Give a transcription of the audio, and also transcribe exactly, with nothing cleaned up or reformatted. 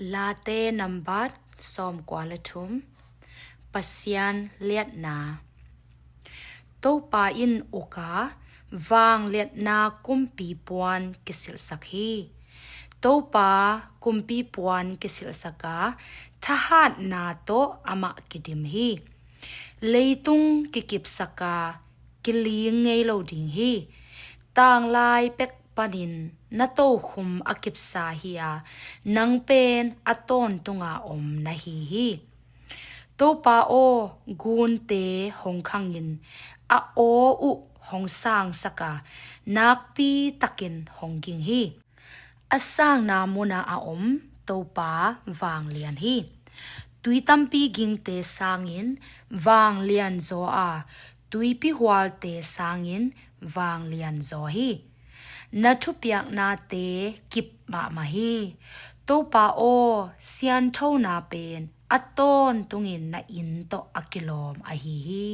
Late nambat sawmkua le thum. Pasian liatna. Topa in uk a, vangliatna kumpi puan kisilhsak hi. Topa kumpi puan kisilhsak a, thahatna tawh amah kidim hi. Leitung kikipsak a, kiling ngei lo ding hi. Tanglai pek panin na tokhum a kipsa hi a, nang pen a tawntunga om na hi hi. Topa aw, gunte hong khangin a aw uh hong sangsak a, nakpi takin hong ging hi. A sangna munah a om Topa vanglian hi. Tui tampi gingte sangin vanglian zaw a, tuipi hualte sangin vanglian zaw hi. Na thupiaknate kip mahmah hi. Topa aw, sianthona pen a tawntungin na inn tawh a kilawm ahi hi.